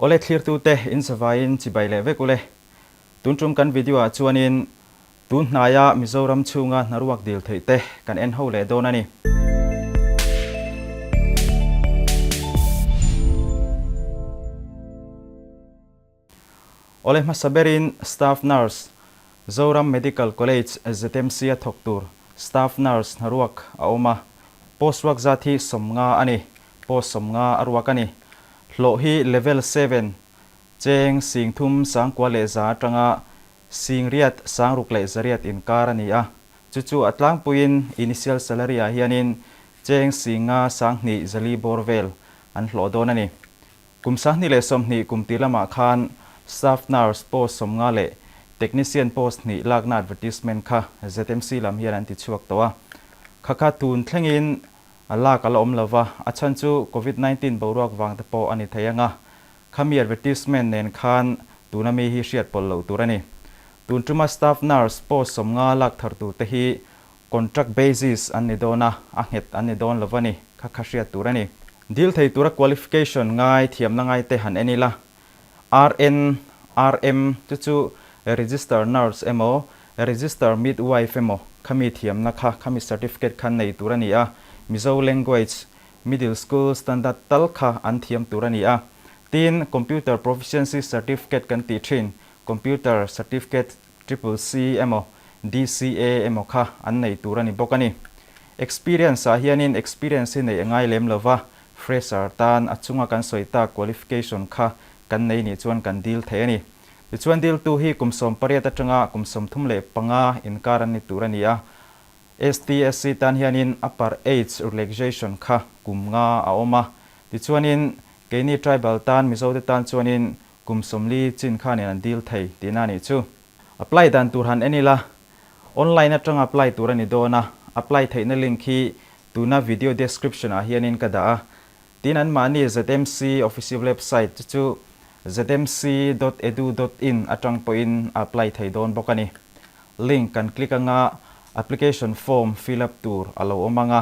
Awle thlirtute in zavaiin chibai leh vek ule. Tun tum kan video ah chuanin tun hnaia Mizoram chhunga hnaruak dil theih te kan en ho leh dawn a ni. Awle hmasa berin Staff Nurse, Zoram Medical College ZMC a thawk tur Staff Nurse hnaruak a awm a, post ruak zat hi 50 a ni, post 50 a ruak a ni. Hlawh hi Level 7, cheng 39,100 atanga 86,600 inkar a ni a, chu chu a tlangpuiin initial salary ah hianin cheng 5,204 bawr vel an hlawh dawn a ni. Kum 2020 kum tir lamah khan Staff Nurse post 50 leh Technician post 2 lakna advertisement kha ZMC lam hian an ti chhuak tawh a. Kha kha tun thlengin a lak a la awm lova, a chhan chu Covid 19 boruak vang te pawh a ni thei anga, khami advertisement nen khan tuna mi hi hriat pawlh loh tur a ni. Tun tuma Staff Nurse post 50 lak thar tur te hi Contract basis an ni dawn a, a nghet an ni dawn lo va ni, kha kha hriat tur a ni. Dil thei tura qualification ngai thiamna ngai te han en ila, RN, RM chu chu Register Nurse emaw, Register Midwife emaw khami thiamna kha, khami certificate kha nei tur a ni a, Mizo language, middle school standard tal kha an thiam tur a ni a. Tin, Computer Proficiency Certificate kan tih thin, Computer Certificate Triple C emaw DCA emaw kha an nei tur a ni bawk a ni. Experience ah hianin experience hi neih a ngai lem lova, fresher tan a chunga kan sawi tak qualification kha kan nei nih chuan kan dil thei a ni. Tichuan diltu hi kum 18 atanga kum 35 inkar an ni tur a ni a. STSC tan hianin upper age relaxation kha kum 5 a awm a. Tichuanin keini tribal tan Mizote tan chuanin kum 40 chin khanin an dil thei tihna a nih chu. Apply dan tur han en ila, online atanga apply tur a ni dawn a, apply theihna link hi tuna video description ah hianin ka dah a. Tin anmahni ZMC official website chu chu zmc dot edu dot in atang pawhin a apply thei dawn bawk a ni. Link kan click anga application form fill up tur a lo awm anga,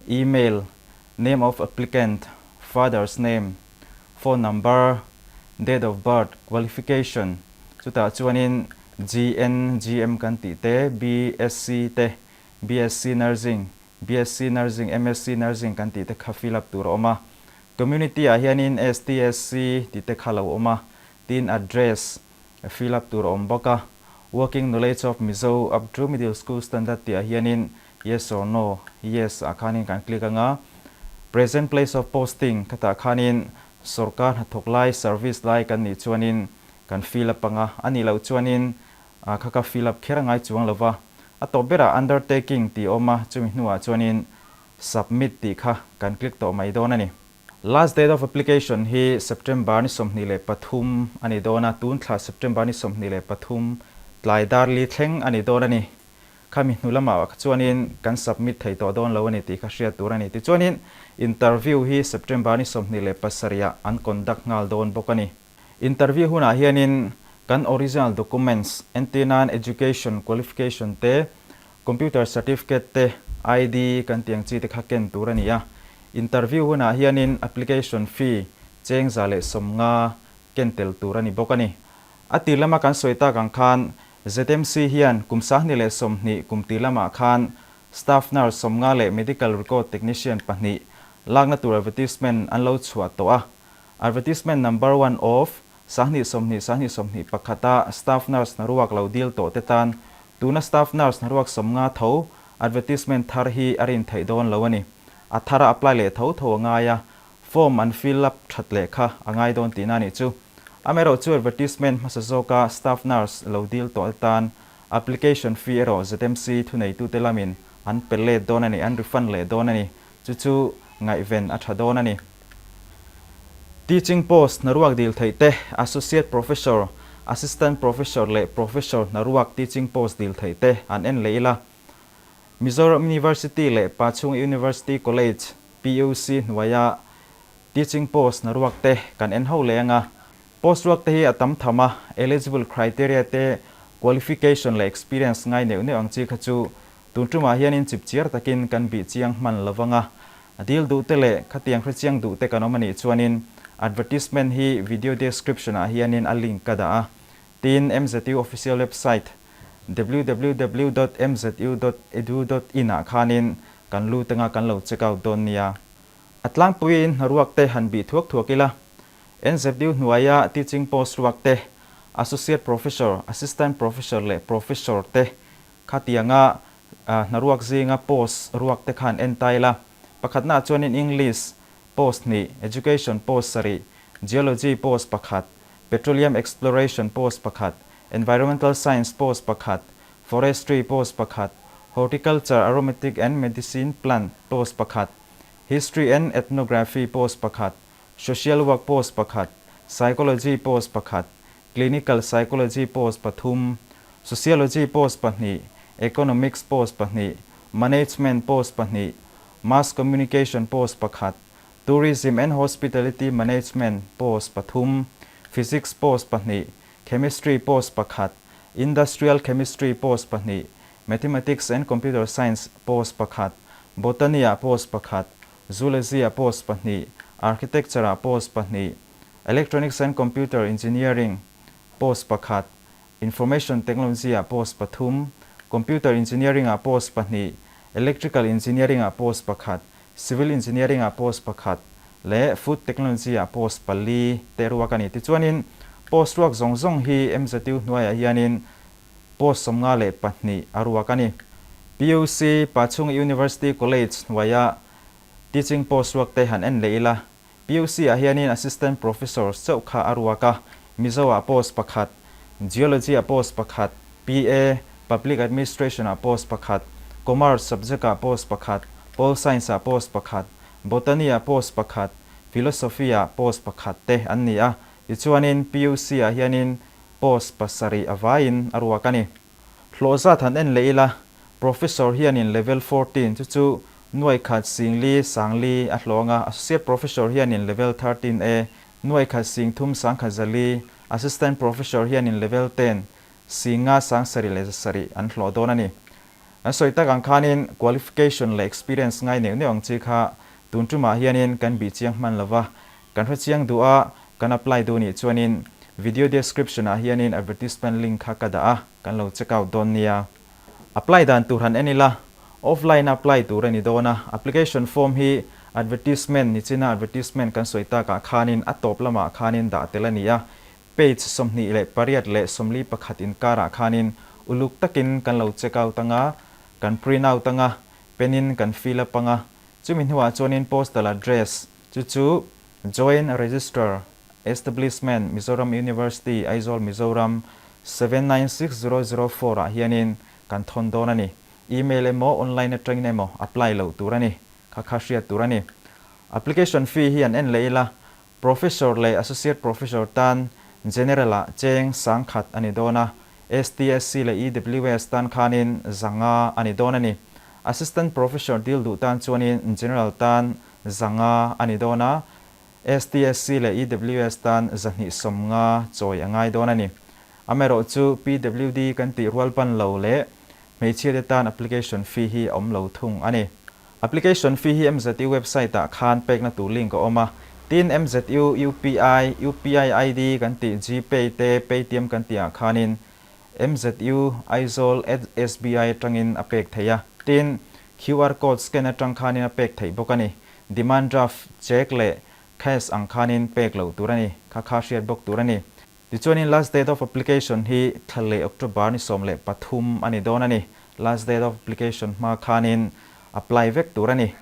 email, name of applicant, father's name, phone number, date of birth, qualification, chutah chuanin GN, GM kan tih te, BSc te, BSc Nursing, BSc Nursing, MSc Nursing kan tih te kha fill up tur a awm a. Community ah hianin ST, SC tih te kha lo awm a, tin address fill up tur a awm bawk a. Working knowledge of Mizo up to middle school standard tih ah hianin yes or no, yes ah khanin kan click anga, present place of posting khatah khanin sorkar hnathawk lai, service lai kan nih chuanin kan fill up anga, a nih loh chuanin kha ka fill up kher a ngai chuang lova, a tawp berah undertaking tih a awm a, chumi hnuah chuanin submit tih kha kan click tawh mai dawn a ni. Last date of application hi September ni 23 a ni dawn a, tun thla September ni 23 tlai dar li thleng a ni dawn a ni. Khami hnu lamah kha chuanin kan submit thei tawh dawn lo a ni tih kha hriat tur a ni. Tichuanin interview hi September ni 27 ah an conduct nghal dawn bawk a ni. Interview hunah hianin kan original documents entirnan education qualification te, computer certificate te, ID kan tih ang chi te kha ken tur a ni a. Interview hunah hianin application fee cheng 150 ken tel tur a ni bawk a ni. A tir lama kan sawi tak ang khan ZMC hian kum 2020 kum tir lamah khan Staff Nurse 50 leh Medical Record Technician 2 lakna tur advertisement an lo chhuah tawh a. Advertisement number one of 2020 2021 a Staff Nurse hnaruak lo dil tawh te tan tuna Staff Nurse hnaruak 50 tho advertisement thar hi a rin theih dawn lo a ni. A thara apply leh tho tho a ngai a, form an fill up that leh kha a ngai dawn tihna a nih chu. Amaherawh chu advertisement hmasa zawka Staff Nurse lo dil tawh te tan application fee erawh ZMC thuneitute lamin an pe let dawn a ni, an refund leh dawn a ni. Chu chu ngaihven a tha dawn a ni. Teaching post hnaruak dil theih te, Associate Professor, Assistant Professor leh Professor hnaruak teaching post dil theih te an en leh ila. Mizoram University leh Pachhung University College, PUC, hnuaia teaching post hnaruak te kan en ho leh anga. Post ruak te hi a tam tham a, eligible criteria te, qualification leh experience ngai neuh neuh ang chi kha chu tun tumah hianin chipchiar takin kan bih chiang hman lovanga. A dil duh te leh khatiang hre chiang duh te kan awm a nih chuanin Advertisement hi video description ah hianin a link ka dah a. Tin, MZU official website www dot mzu dot edu dot in ah khanin kan lut anga kan lo check out dawn nia. A tlangpuiin hnaruak te han bih thuak thuak ila. NZU hnuaia teaching post ruak te, Associate Professor, Assistant Professor leh Professor te khatianga hnaruak zinga post ruak te khan en ta ila. Pakhatnaah chuanin English post hnih, Education post sarih, Geology post pakhat, Petroleum Exploration post pakhat, Environmental Science post pakhat, Forestry post pakhat, Horticulture, Aromatic and Medicine Plant post pakhat, History and Ethnography post pakhat, Social Work post pakhat, Psychology post pakhat, Clinical Psychology post pathum, Sociology post pahnih, Economics post pahnih, Management post pahnih, Mass Communication post pakhat, Tourism and Hospitality Management post pathum, Physics post pahnih, Chemistry post pakhat, Industrial Chemistry post pahnih, Mathematics and Computer Science post pakhat, Botany-ah post pakhat, Zoology-ah post pahnih, Architecture-ah post pahnih, Electronics and Computer Engineering post pakhat, Information Technology-ah post pathum, Computer Engineering-ah post pahnih, Electrical Engineering-ah post pakhat, Civil Engineering-ah post pakhat leh Food Technology-ah post pali te ruak a ni. Tichuanin post ruak zawng zawng hi MZU hnuaiah hianin post 52 a ruak a ni. PUC, Pachhunga University College hnuaia teaching post ruak te han en leh ila. PUC ah hianin Assistant Professor chauh kha a ruak a, Mizo ah post pakhat, Geology ah post pakhat, PA, Public Administration ah post pakhat, Commerce subject ah post pakhat, Pol Science ah post pakhat, Botany ah post pakhat, Philosophy ah post pakhat te an ni a. Tichuanin PUC ah hianin post pasarih a vaiin a ruak a ni. Hlawh zat han en leh ila, Professor hianin level 14 chu chu nuai khat singli sangli a hlawng a, Associate Professor hianin level 13 e nuai khat sing thum sangkhat zali, Assistant Professor hianin level 10 singa sangsarih leh zasarih an hlawh dawn a ni. An sawi tak ang khanin qualification leh experience ngai neuh neuh ang chi kha tun tumah hianin kan bih chiang hman lo va, kan hre chiang duh a, kan apply duh nih chuanin video description ah hianin advertisement link kha ka dah a, kan lo check out dawn nia. Apply dan tur han en ila, offline a apply tur a ni dawn a, application form hi advertisement nichina advertisement kan sawi takah khanin a tawp lamah khanin dah tel a ni a, Page 28 leh 41 inkarah khanin uluk takin kan lo check out anga, kan print out anga, pen in kan fill up anga, chumi hnuah chuanin postal address chu chu Joint Registrar, Establishment, Mizoram University, Aizawl, Mizoram, 796004 ah hianin kan thawn dawn a ni. Email emaw online atangin emaw apply loh tur a ni. Kha kha hriat tur a ni. Application fee hi an en leh ila, Professor leh Associate Professor tan General ah cheng 10,000 a ni dawn a, STSC leh EWS tan khanin 500 a ni dawn a ni. Assistant Professor dil duh tan chuanin General tan 500 a ni dawn a, STSC leh EWS tan 250 chawi a ngai dawn a ni. Amaherawh chu PWD kan tih rual ban lo leh hmeichhia te tan application fee hi a awm lo thung a ni. Application fee hi MZU website ah khan pekna tur link a awm a, tin MZU UPI, UPI ID kan tih Gpay te Paytm kan tih ah khanin MZU Aizawl at SBI atangin a pek theih a, tin QR code scan atang khanin a pek theih bawk a ni. Demand draft, cheque leh cash ang khanin pek loh tur a ni, kha kha hriat bawk tur a ni. Tichuanin last date of application hi thla leh October ni 13 a ni dawn a ni. Last date of application hma khanin apply vek tur a ni.